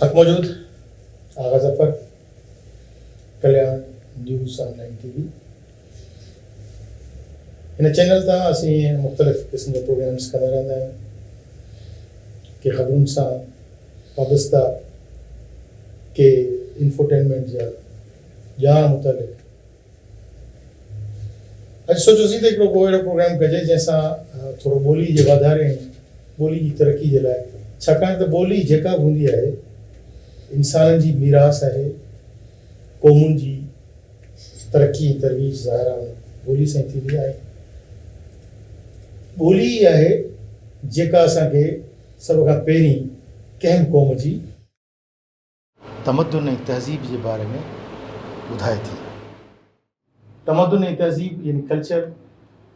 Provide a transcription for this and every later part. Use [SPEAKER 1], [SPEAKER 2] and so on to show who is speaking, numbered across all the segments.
[SPEAKER 1] حق موجود Agha Zafar Kalyan news online T V هن چينل تان اسين مختلف قسم جا پروگرامز ڪندا رهندا آهيون ڪي خبرن سان وابسته ڪي انفوٽينمينٽ جا ڄاڻ متعلق اڄ سوچيوسين ته هڪڙو ڪو اهڙو پروگرام ڪجي جنهن سان ٿورو ٻولي جي واڌاري ۽ ٻولي جي ترقي جي لاء ڇاڪاڻ ته ٻولي جيڪا به هوندي آهي انسانن جي ميراث آهي قومن جي ترقي ۽ ترويج ظاهر آهي ان ٻولي سان ئي ٿيندي آهي ٻولي ئي آهي جيڪا اسان کي سڀ کان پهرين ڪنهن به قوم جي تمدن ۽ تهذيب جي باري ۾ ٻڌائي ٿي. تمدن ۽ تهذيب يعني ڪلچر،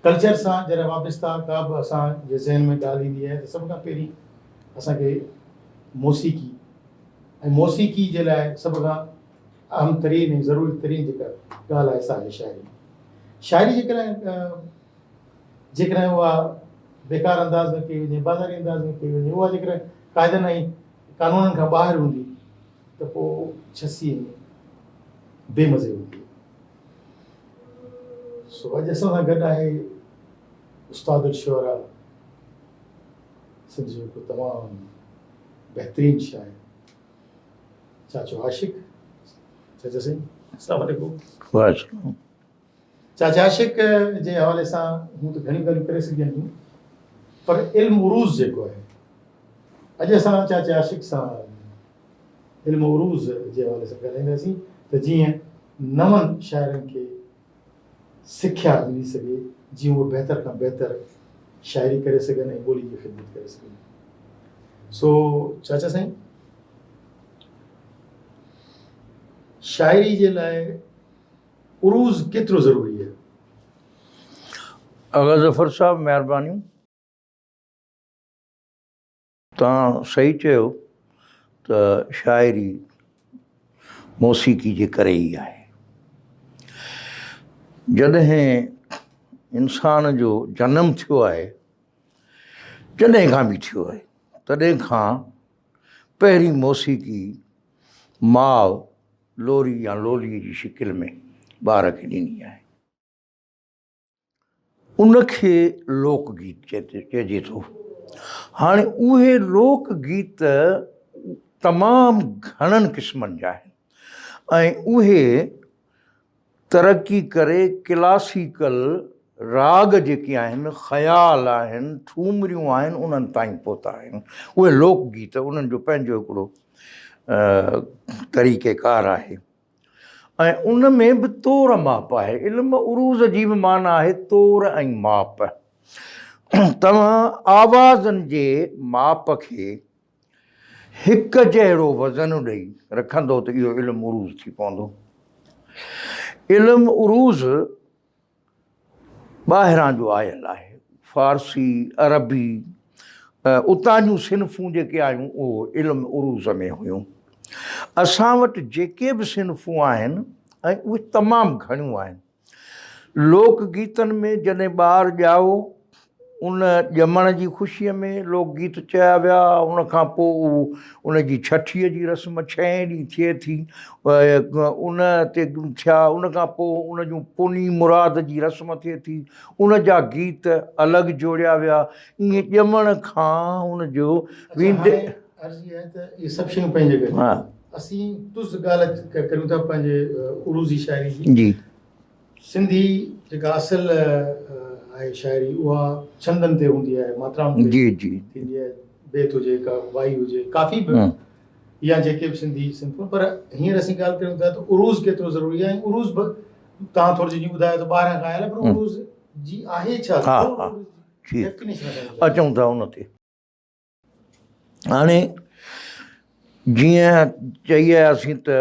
[SPEAKER 1] ڪلچر سان جڏهن وابسته ڪا به اسان جي ذهن ۾ ڳالهه ايندي آهي ته سڀ کان پهرين اسان کي موسيقي ۽ موسيقي جي لاء سڀ کان اهم ترين ۽ ضروري ترين جيڪا ڳالهه آهي سا آهي شاعري. شاعري جيڪڏهن جيڪڏهن اها بيڪار انداز ۾ ڪئي وڃي، بازاري انداز ۾ ڪئي وڃي، اها جيڪڏهن قاعدن ۽ قانونن کان ٻاهر هوندي ته پوء ڇسي ۽ بي مزي هوندي. سو اڄ اسان سان گڏ آهي استاد الشعراء سنڌ جو هڪ تمام بهترين شاعر چاچو عاشق. چاچا سائين السلام عليڪم.
[SPEAKER 2] وعليڪم.
[SPEAKER 1] چاچا عاشق جي حوالي سان هون ته گهڻيون ڳالهيون ڪري سگهجن ٿيون پر علم عروض جيڪو آهي اڄ اسان چاچا عاشق سان علم عروض جي حوالي سان ڳالهائينداسين ته جيئن نون شاعرن کي سکيا ملي سگهي جيئن اهي بهتر کان بهتر شاعري ڪري سگهن ۽ ٻولي جي خدمت ڪري سگهن. سو چاچا سائين شاعري جي لاء عروض ڪيترو ضروري آهي؟
[SPEAKER 2] آغا ظفر صاحب مهربانيون. توهان صحيح چيو ته شاعري موسيقي جي ڪري ئي آهي. جڏهن انسان جو جنم ٿيو آهي، جڏهن کان به ٿيو آهي، تڏهن کان پهرين موسيقي ماء لوري يا لوليء جي شڪل ۾ ٻار کي ڏني آهي. ان کي لوڪ گيت چئجي ٿو. هاڻي اهي لوڪ گيت تمام گهڻن قسمن جا آهن ۽ اهي ترقي ڪري ڪلاسيڪل راڳ جيڪي آهن، خيال آهن، ٺومريون آهن انهن تائين پهتا آهن. اهي لوڪ گيت انهن جو پنهنجو هڪڙو طريقيڪار آهي. ۽ ان ۾ به تور ماپ آهي. علم عروض جي به معنيٰ آهي تور ۽ ماپ. توهان آوازن جي ماپ کي هڪ جهڙو وزن ڏئي رکندو ته اهو علم عروض ٿي پوندو. علم عروض ٻاهران جو آيل آهي. فارسي، عربي اتان جون صنفون جيڪي آيون اهو علم عروض ۾ هيون. اسان وٽ جيڪي به صنفون آهن ۽ اهي تمام گهڻيون آهن. لوڪ گيتن ۾ جڏهن ٻار ڄائو ان ڄمڻ جي خوشيء ۾ لوڪ گيت چيا ويا، ان کان پوء اهو ان جي ڇٺيء جي رسم ڇهين ڏينهن ٿئي ٿي، ان تي ٿيا، ان کان پوء ان جون پوني مراد جي رسم ٿئي ٿي، ان جا گيت الڳ جوڙيا ويا، ائين ڄمڻ کان ان جو ويندي.
[SPEAKER 1] اڇا هاڻي عرض هي آهي ته اهي سڀ شيون پنهنجي جڳهه تي، اسين تز ڳالهه ڪريون ٿا پنهنجي عروضي شاعري جي.
[SPEAKER 2] جي.
[SPEAKER 1] سنڌي جيڪا اصل آهي شاعري اها ڇندن تي هوندي آهي ماترائن تي
[SPEAKER 2] جي جي
[SPEAKER 1] ٿيندي آهي بيت هجي ڪا وائي هجي ڪافي به يا جيڪي به سنڌي صنفون پر هينئر اسين ڳالهه ڪريون ٿا ته عروض ڪيترو ضروري آهي ۽ عروض به توهان ٿورو جيئن ٻڌايو ته ٻاهران کان آيل آهي پر عروض جي آهي ڇا
[SPEAKER 2] ها ها ٺيڪ اچون ٿا ان تي. هاڻي جيئن چئي آياسين ته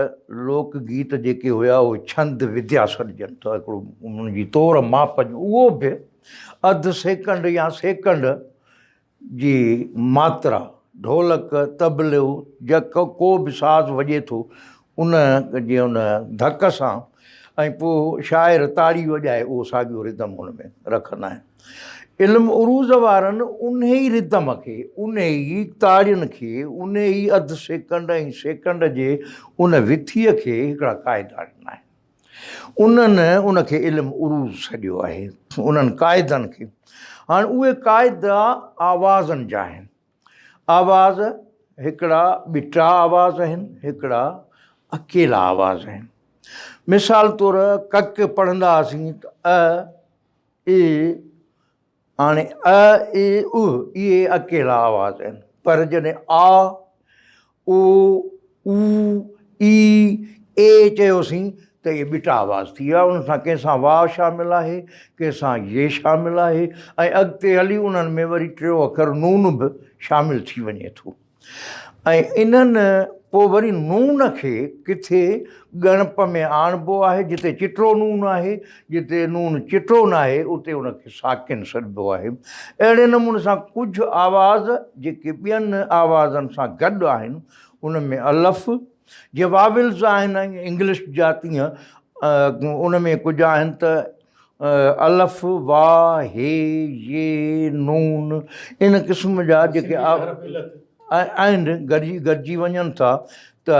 [SPEAKER 2] لوڪ گيت جيڪي هيا اهي ڇند وديا سڏجن ٿا هڪڙو انهن جي تور ماپ جو اهو به اڌ سيڪنڊ يا سيڪنڊ جي ماترا ڍولڪ طبلو يا ڪو به ساز وڄي ٿو ان جي ان ڌڪ سان ۽ پوء شاعر تاڙي وڄائي اهو ساڳيو ردم ان ۾ رکندا آهن. علم عروض وارن انهي ئي ردم کي، انهي ئي تاڙين کي، انهي ئي اڌ سيڪنڊ ۽ سيڪنڊ جي ان وٿيء کي هڪڙا قاعدا ڏنا آهن. انهن ان کي علم عروض سڏيو آهي، انهن قاعدن کي. هاڻ اهي قاعدا آوازن جا آهن. آواز هڪڙا ٻٽا آواز آهن، هڪڙا اڪيلا آواز آهن. مثال طور ڪڪ پڙهندا هئاسين ته ا، اي، هاڻي ا، اي، اُ اهي اڪيلا آواز آهن پر جڏهن آ، او، او، اي، اي چيوسين ته اهي ٻٽا آواز ٿي ويا ان سان ڪنهن سان واء شامل آهي ڪنهن سان يي شامل آهي ۽ اڳتي هلي انهن ۾ وري ٽيون اکر نون به شامل ٿي وڃي ٿو. ۽ انهن پوء وري نون کي ڪٿي ڳڻپ ۾ آڻبو آهي، جتي چٽو نون آهي، جتي نون چٽو ناهي اتي ان کي ساڪن سڏبو آهي. اهڙي نموني سان ڪجهه آواز جيڪي ٻين آوازن سان گڏ آهن ان ۾ الف، جي واولز آهن ۽ انگلش جا تيئن ان ۾ ڪجهه آهن ته الف، واء، هي، يي، نون ان قسم جا جيڪي آهن گڏجي وڃن ٿا ته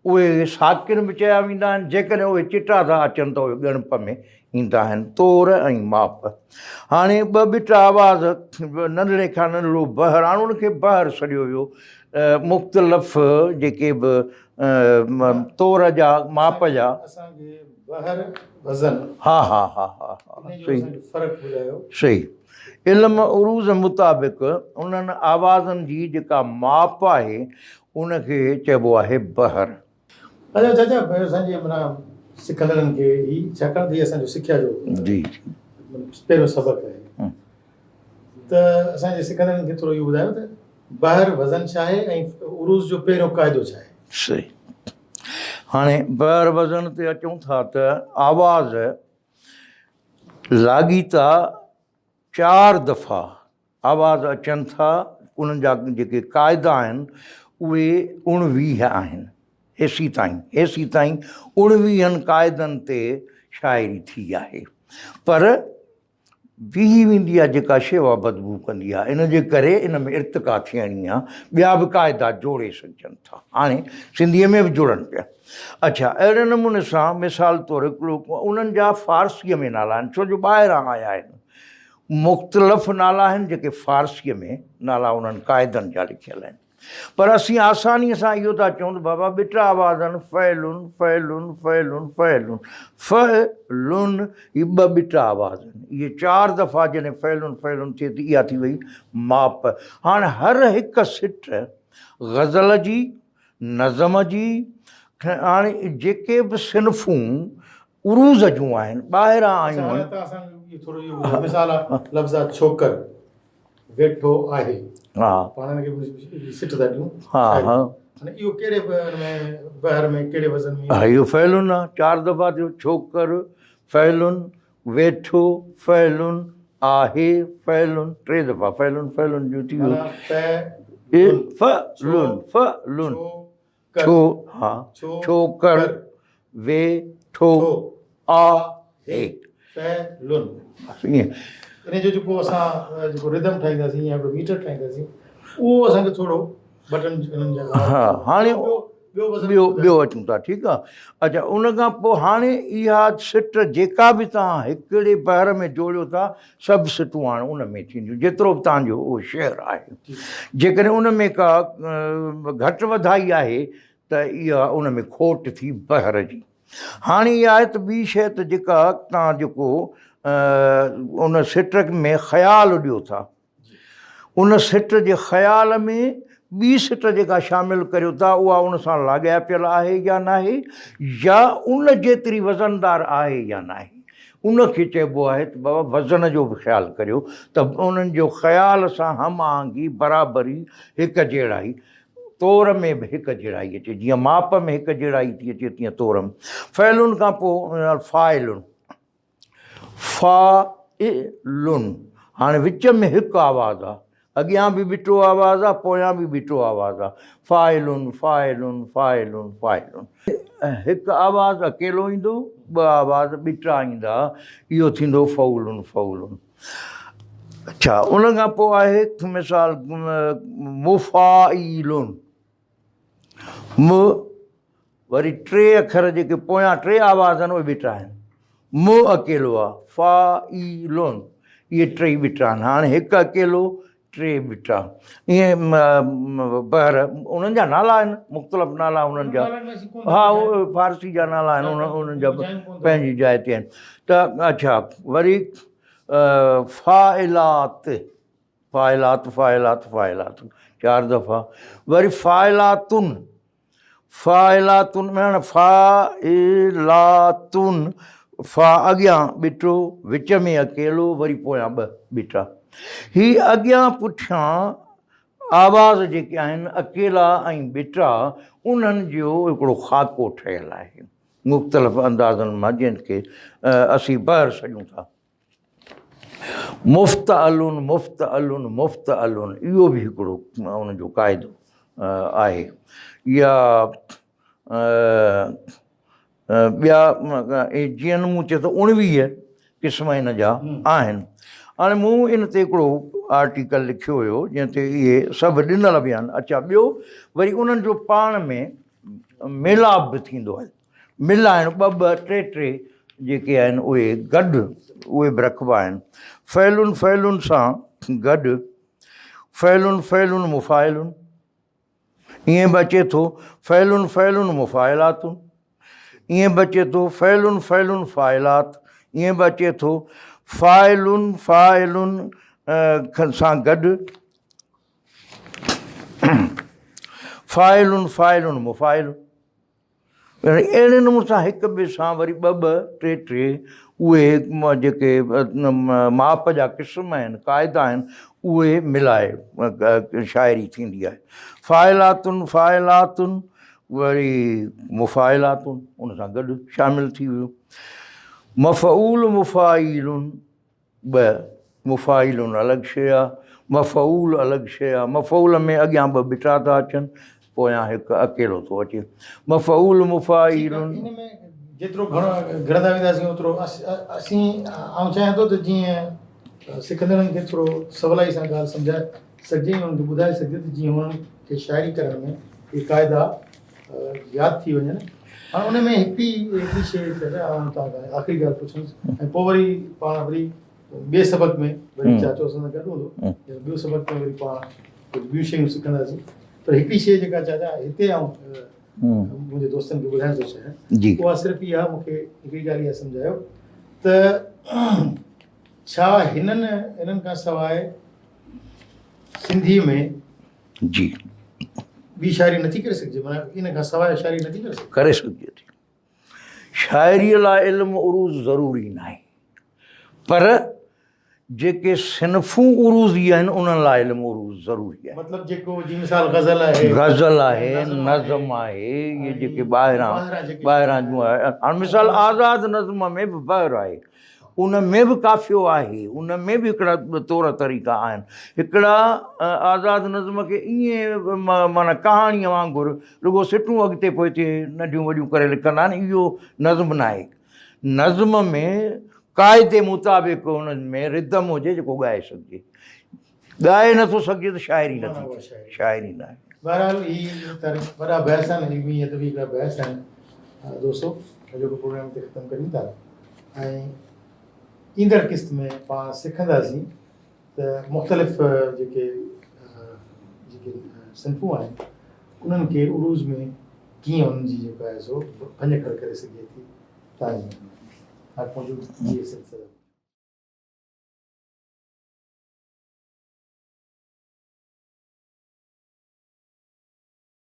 [SPEAKER 2] اهي ساڪن به چيا ويندا آهن، جيڪڏهن اهي چٽا ٿا اچن ته اهي ڳڻپ ۾ ايندا آهن، تور ۽ ماپ. هاڻي ٻه ٻٽا آواز ننڍڙي کان ننڍڙو بحر، هاڻي ان کي بحر سڏيو ويو، مختلف جيڪي به تور جا ماپ جا.
[SPEAKER 1] اسان کي بحر وزن
[SPEAKER 2] ها ها ها ها ها
[SPEAKER 1] انهي جو اسان کي فرق ٻڌايو.
[SPEAKER 2] صحيح علم عروض مطابق انهن آوازن جي جيڪا ماپ آهي ان کي چئبو آهي بحر.
[SPEAKER 1] اچا چاچا اسان جي معنيٰ سکندڙن کي هي ڇاڪاڻ ته هي اسان جو سکيا جو
[SPEAKER 2] جي جي
[SPEAKER 1] پهريون سبق آهي ته اسان جي سکندڙن کي ٿورو اهو ٻڌايو ته بحر وزن ڇا آهي ۽ عروض جو پهريون قاعدو ڇا آهي؟
[SPEAKER 2] صحيح هاڻي بحر وزن تي اچون ٿا ته آواز لاڳيتا چار دفعا آواز اچن ٿا انهن جا جيڪي قاعدا آهن اهي اڻويهه آهن هيسيتائين هيسيتائين اڻويهن قاعدن تي شاعري ٿي آهي پر بيهي ويندي آهي جيڪا شيء اها بدبوء ڪندي آهي ان جي ڪري ان ۾ ارتقا ٿيڻي آهي ٻيا به قاعدا جوڙي سگهجن ٿا هاڻي سنڌيء ۾ به جڙن پيا اڇا اهڙي نموني سان مثال طور هڪڙو انهن جا فارسيء ۾ نالا آهن ڇو جو ٻاهران آيا آهن مختلف نالا آهن جيڪي فارسيء ۾ نالا انهن قاعدن جا لکيل آهن پر اسين آسانيء سان اهو ٿا چئون ته بابا ٻٽا آواز آهن، فعلن، فعلن، فعلن، فعلن، فعلن، هي ٻه ٻٽا آواز آهن. اهي چار دفعا جڏهن فعلن فعلن ٿئي ٿي اها ٿي وئي ماپ. هاڻ هر هڪ سٽ غزل جي، نظم جي، هاڻي جيڪي به صنفون عروض جون آهن، ٻاهران آيون آهن.
[SPEAKER 1] اڇا هاڻي توهان اسان کي ٿورو اهو ٻڌايو مثال آهي لفظ آهي ڇوڪر. ويٺو آهي.
[SPEAKER 2] ها.
[SPEAKER 1] پاڻ هن کي سٽ ٿا ڏيون.
[SPEAKER 2] ها ها.
[SPEAKER 1] هاڻي اهو ڪهڙي ان ۾ بحر ۾ ڪهڙي وزن ۾؟
[SPEAKER 2] ها اهو فعلن آ چار دفعا ٿيو ڇوڪر فعلن ويٺو فعلن آهي فعلن ٽي دفعا فعلن فعلن جو ٿي ويو.
[SPEAKER 1] معنيٰ
[SPEAKER 2] ف لن ف لن ڇو ها ڇوڪر ويٺو آهي.
[SPEAKER 1] فعلن
[SPEAKER 2] ائين
[SPEAKER 1] ان جو جيڪو اسان جيڪو ردم ٺاهينداسين يا هڪڙو ميٽر ٺاهينداسين اهو اسان کي ٿورو بٽن انهن جا
[SPEAKER 2] ها هاڻي ٻيو ٻيو اچون ٿا ٺيڪ آ اچا ان کان پوء هاڻي اها سٽ جيڪا به توهان هڪڙي بحر ۾ جوڙيو ٿا سڀ سٽون هاڻ ان ۾ ٿينديون جيترو به توهان جو اهو شعر آهي جيڪڏهن ان ۾ ڪا گهٽ وڌائي آهي ته اها ان ۾ کوٽ ٿي بحر جي هاڻي اها آهي ته ٻي شيء ته جيڪا توهان جيڪو ان سٽ ۾ خيال ڏيو ٿا ان سٽ جي خيال ۾ ٻي سٽ جيڪا شامل ڪريو ٿا اها ان سان لاڳاپيل آهي يا ناهي يا ان جيتري وزندار آهي يا ناهي ان کي چئبو آهي ته بابا وزن جو به خيال ڪريو ته انهن جو خيال سان هم آهنگي برابري هڪ جهڙائي تور ۾ به هڪ جهڙائي اچي جيئن ماپ ۾ هڪ جهڙائي ٿي اچي تيئن تور ۾ فعلن کان پوء فاعلن فاعلن هاڻي وچ ۾ هڪ آواز آ اڳيان به ٻٽو آواز آ پويان به ٻٽو آواز آ فاعلن فاعلن فاعلن فاعلن هڪ آواز اڪيلو ايندو ٻه آواز ٻٽا ايندا اهو ٿيندو فعولن فعولن. اڇا ان کان پوء آهي مثال مفاعيلن م وري ٽي اکر جيڪي پويان ٽي آواز آهن اهي ٻٽا آهن. م اڪيلو آ، فا عي لون، اهي ٽئي ٻٽا آهن. هاڻي هڪ اڪيلو، ٽي ٻٽا. ائين بحر انهن جا نالا آهن، مختلف نالا انهن جا. ها اهي فارسي جا نالا آهن، انهن جا پنهنجي جاء تي آهن. ته اڇا وري فاعلات. فاعلات فاعلات فاعلات چار دفعا وري فاعلاتن فاعلاتن ۾ هاڻي فاعلاتن فا اڳيان ٻٽو وچ ۾ اڪيلو وري پويان ٻه ٻٽا هي اڳيان پٺيان آواز جيڪي آهن اڪيلا ۽ ٻٽا انهن جو هڪڙو خاڪو ٺهيل آهي مختلف اندازن مان جنهن کي اسين بحر سڏيون ٿا. مفتعلن مفتعلن مفتعلن اهو به هڪڙو ان جو قاعدو آهي يا ٻيا جيئن مون چيو ته اڻويهه قسم ان جا آهن هاڻي مون ان تي هڪڙو آرٽيڪل لکيو هيو جنهن تي اهي سڀ ڏنل به آهن اڇا ٻيو وري انهن جو پاڻ ۾ ميلاپ به ٿيندو آهي ملائڻ ٻه ٻه ٽي ٽي جيڪي آهن اهي گڏ اهي به رکبا آهن. فعلن فعلن سان گڏ فعلن فعلن مفاعلن ائين به اچي ٿو فعلن فعلن مفاعلاتن ائين به اچي ٿو فعلن فعلن فاعلات ائين به اچي ٿو فاعلن فاعلن سان گڏ فاعلن فاعلن مفاعلن اهڙي نموني سان هڪ ٻئي سان وري ٻه ٻه ٽي ٽي اهي جيڪي ماپ جا قسم آهن قاعدا آهن اهي ملائي شاعري ٿيندي آهي فاعلاتن فاعلاتن وري مفاعلاتن ان سان گڏ شامل ٿي ويو مفعول مفاعيلن ٻه، مفاعيلن الڳ شيء آ، مفعول الڳ شيء آ. مفعول ۾ اڳيان ٻه ٻٽا ٿا اچن، پويان هڪ اڪيلو ٿو اچي. مفعول مفاعيلن.
[SPEAKER 1] ان ۾ جيترو گهڻو گهڙندا وينداسين اوترو اسين آئون چاهيان ٿو ته جيئن سکندڙن کي ٿورو سولائي سان ڳالهه سمجهائي سگهجي ۽ انهن کي ٻڌائي سگهجي ته جيئن انهن کي شاعري ڪرڻ ۾ اهي قاعدا ياد ٿي وڃن. هاڻ ان ۾ هڪڙي هڪڙي شيء چاچا آئون توهان کان آخري ڳالهه پڇندس ۽ پوء وري پاڻ وري ٻئي سبق ۾ وري چاچو اسان سان گڏ هوندو ٻيو سبق ۾ وري پاڻ ڪجهه ٻيون شيون سکنداسين پر هڪڙي شيء جيڪا چاچا هتي آئون منهنجي دوستن کي ٻڌائڻ ٿو چاهيان اها صرف اها مون کي هڪڙي ڳالهه اها سمجهايو ته ڇا هنن انهن کان سواء سنڌي ۾
[SPEAKER 2] جي.
[SPEAKER 1] ٻي شاعري نٿي ڪري سگهجي معنيٰ ان کان سواء شاعري نٿي ڪري سگهجي.
[SPEAKER 2] ڪري سگهجي ٿي. شاعريء لاء علم عروض ضروري ناهي پر جيڪي صنفون عروضي آهن انهن لاء علم عروض ضروري آهي.
[SPEAKER 1] مطلب جيڪو جي مثال غزل آهي.
[SPEAKER 2] غزل آهي، نظم آهي، اهي جيڪي ٻاهران ٻاهران جون آهن. هاڻ مثال آزاد نظم ۾ به بحر آهي. ان ۾ به قافيو آهي، ان ۾ به هڪڙا طور طريقا آهن. هڪڙا آزاد نظم کي ائين معنيٰ ڪهاڻيء وانگر رڳو سٽون اڳتي پوئتي ننڍيون وڏيون ڪري لکندا آهن، اهو نظم ناهي. نظم ۾ قاعدي مطابق ان ۾ ردم هجي جيڪو ڳائي سگهجي. ڳائي نٿو سگهجي ته شاعري نه ٿي ٿئي، شاعري نه آهي.
[SPEAKER 1] بهرحال هي ته وڏا بحث آهن علمي ادبي هڪڙا بحث آهن دوستو اڄوڪو پروگرام هتي ختم ڪريون ٿا ۽ ايندڙ قسط ۾ پاڻ سکنداسين ته مختلف جيڪي جيڪي صنفون آهن انهن کي عروض ۾ ڪيئن انهن جي جيڪو آهي سو ڀڃ کڙ ڪري سگهجي ٿي. تان جي مهرباني. موجود جي سلسلي.